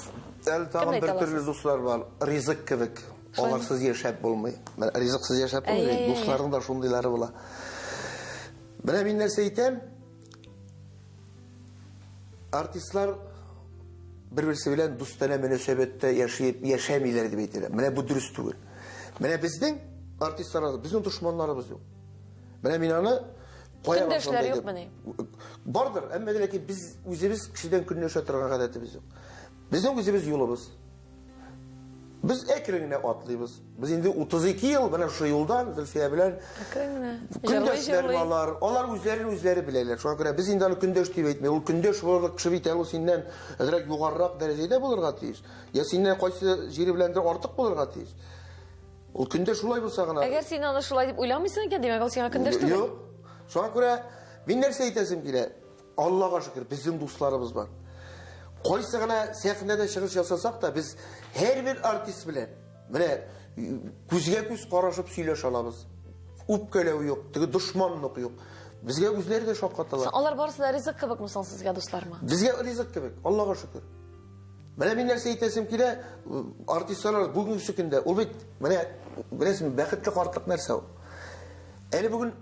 Әле тагын бер төрле дуслар бар, ризык кебек. Аларсыз яшәп булмый. Менә ризыксыз яшәп булмый, дусларның да шундыйлары була. Менә мин нәрсә әйтәм? Артистлар бер-берсе белән дустанә мөнәсәбәттә яшәп яшәмиләр дип әйтәләр. Менә бу дөрес түгел. Менә безнең артистлар, безнең дошманнарыбыз юк. Менә мин аны кая Көндәшләр юкмыни? Бардыр, әмма ләкин без үзебез кешедән көнләшә торган гадәтебез юк. Безнең үзебез юлыбыз. Без әкрен генә атлыйбыз. Без инде 32 ел менә шушы юлдан Зөлфия белән әкрен генә көндәшләр алар. Алар үзләрен үзләре беләләр. Шуңа күрә без инде аны көндәш дип әйтмәй. Ул көндәш булырлык кеше бит әле ул синнән әзрәк югарырак дәрәҗәдә булырга тиеш. Я синнән кайсы җире беләндер артык булырга тиеш. Ул көндәш шулай булса гына. Әгәр син аны шулай дип уйламыйсың икән, димәк, ул сиңа көндәш түгел. Юк. Шуңа күрә мин нәрсә әйтәсем килә? Аллага шөкер, безнең дусларыбыз бар. Кайсы гына сәхнәдә чыгыш ясасак та, без һәрбер артист белән менә күзгә күз карашып сөйләшә алабыз. Үпкәләү юк, теге дошманлык юк. Безгә үзләре дә шаккаталар. Алар барысы да ризык кебекме соң сезгә, дуслармы? Безгә ризык кебек, Аллага шөкер. Менә мин нәрсә әйтәсем килә, артистлар бүгенге көндә, ул бит менә беләсеңме, бәхетле картлык нәрсә ул? Әле бүген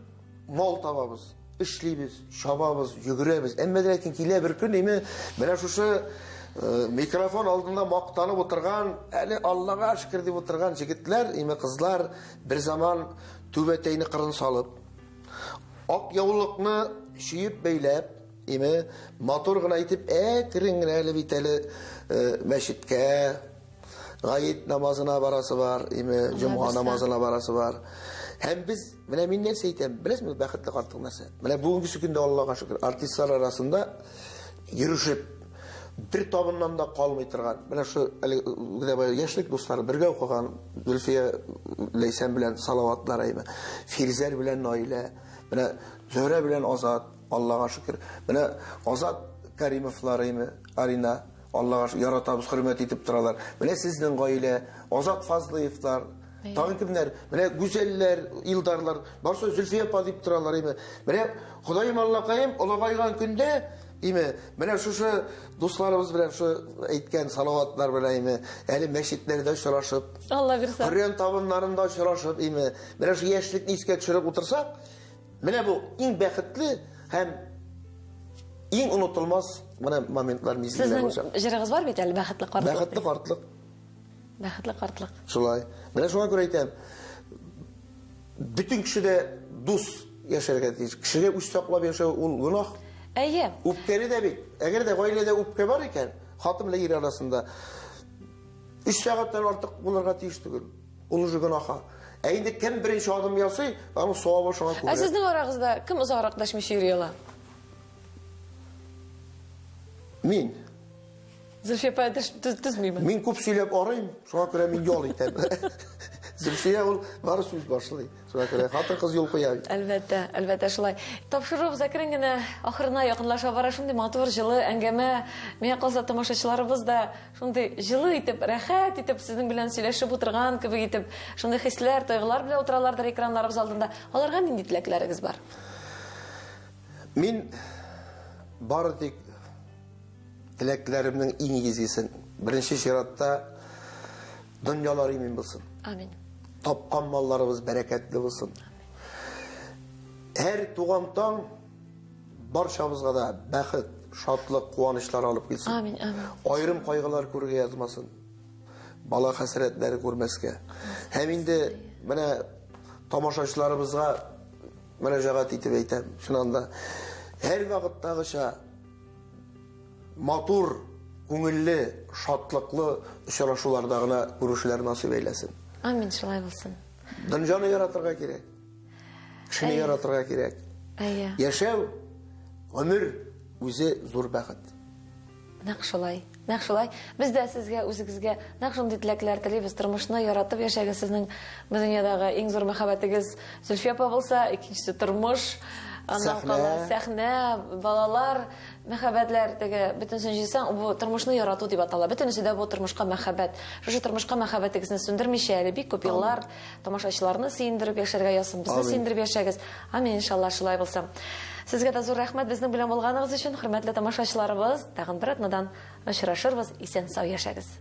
мал табабыз, эшлибез, чабабыз, йөгерәбез. Әмма дә ләкин килә бер көн, име, менә шушы э, микрофон алдында мактанып утырган, әле Аллага шөкер дип утырган җегетләр, име кызлар бер заман түбәтәйне кырын салып, ак яулыкны чөеп бәйләп, име, матур гына итеп, әкрен генә әле бит әле э, мәчеткә Гает намазына барасы бар, име, җомга намазына барасы бар. Һәм без, менә мин нәрсә әйтәм, беләсезме, бәхетле картлык нәрсә? Менә бүгенге көндә Аллага шөкер, артистлар арасында йөрешеп, бер табыннан да калмый торган, менә шу әле генә бая яшьлек дуслары бергә укыган Зөлфия Ләйсән белән Салаватлар әйме, Фирзәр белән Наилә, менә Зөһрә белән Азат, Аллага шөкер. Менә Азат Каримовлар әйме, Арина, Аллага шөкер, яратабыз, хөрмәт итеп торалар. Менә сезнең гаилә, Азат Фазлыевлар, тагын кемнәр? Менә Гүзәлләр, Илдарлар, барысы Зөлфия апа дип торалар, име. Менә Ходаем Аллакаем олыгайган көндә, име, менә шушы дусларыбыз белән шу әйткән салаватлар белән, име, әле мәчетләрдә очрашып, Алла бирсә. Коръән табыннарында очрашып, име, менә шу яшьлекне искә төшереп утырсак, Менә бу иң бәхетле һәм иң онытылмас менә моментлар, мизгелләр булачак. Сезнең җырыгыз бар бит әле бәхетле картлык. Бәхетле картлык. Бәхетле картлык. Шулай. Менә шуңа күрә әйтәм. Бөтен кеше дә дус яшәргә тиеш. Кешегә үч саклап яшәү ул гөнаһ. Әйе. Үпкәле дә бит. Әгәр дә гаиләдә үпкә бар икән, хатын белән ир арасында 3 сәгатьтән артык булырга тиеш түгел. Ул уже гөнаһа. Ә инде кем беренче адым ясый, аның савабы шуңа күбрәк. Ә сезнең арагызда кем озаграк дәшмичә йөри ала? Мин. Зөлфия апа түзмиме? Мин күп сөйләп арыйм, шуңа күрә мин ял итәм. Зөлфия ул бары сүз башлый. Шуңа күрә хатын-кыз юл куя. Әлбәттә, әлбәттә шулай. Тапшыруыбыз әкрен генә ахырына якынлаша бара. Шундый матур, җылы әңгәмә. Миңа калса, тамашачыларыбыз да Шундый җылы итеп, рәхәт итеп сезнең белән сөйләшеп утырган кебек итеп, шундый хисләр, тойгылар белән утыралардыр экраннарыбыз алдында. Аларга нинди теләкләрегез бар? Мин бары тик теләкләремнең иң изгесен, беренче чиратта. Дөньялар имин булсын. Амин. Тапкан малларыбыз бәрәкәтле булсын. Һәр туган таң барчабызга да бәхет, шатлык, куанычлар алып килсен. Амин, амин. Аерым кайгылар күрергә язмасын. Бала хәсрәтләре күрмәскә. Һәм инде менә тамашачыларыбызга мөрәҗәгать итеп әйтәм, чыннан да һәр вакыттагыча матур, күңелле, шатлыклы очрашуларда гына күрешүләр насыйп әйләсен. Амин, шулай булсын. Дөньяны яратырга кирәк. Кешене яратырга кирәк. Әйе. Яшәү, гомер үзе зур бәхет. Нәкъ шулай. Нәкъ шулай. Без дә сезгә, үзегезгә нәкъ шундый теләкләр телибез. Тормышны яратып яшәгез. Сезнең бу дөньядагы иң зур мәхәббәтегез Зөлфия апа булса, икенчесе тормыш. Аннан кала сәхнә, балалар, мәхәббәтләр, теге бөтенесен җыйсаң, бу тормышны ярату дип атала. Бөтенесе дә бу тормышка мәхәббәт. Шушы тормышка мәхәббәтегезне сүндермичә әле бик күп еллар тамашачыларны сөендереп яшәргә язсын, безне сөендереп яшәгез. Амин, иншалла, шулай булсын. Сезгә дә зур рәхмәт безнең белән булганыгыз өчен, хөрмәтле тамашачыларыбыз. Тагын бер атнадан очрашырбыз. Исән-сау яшәгез.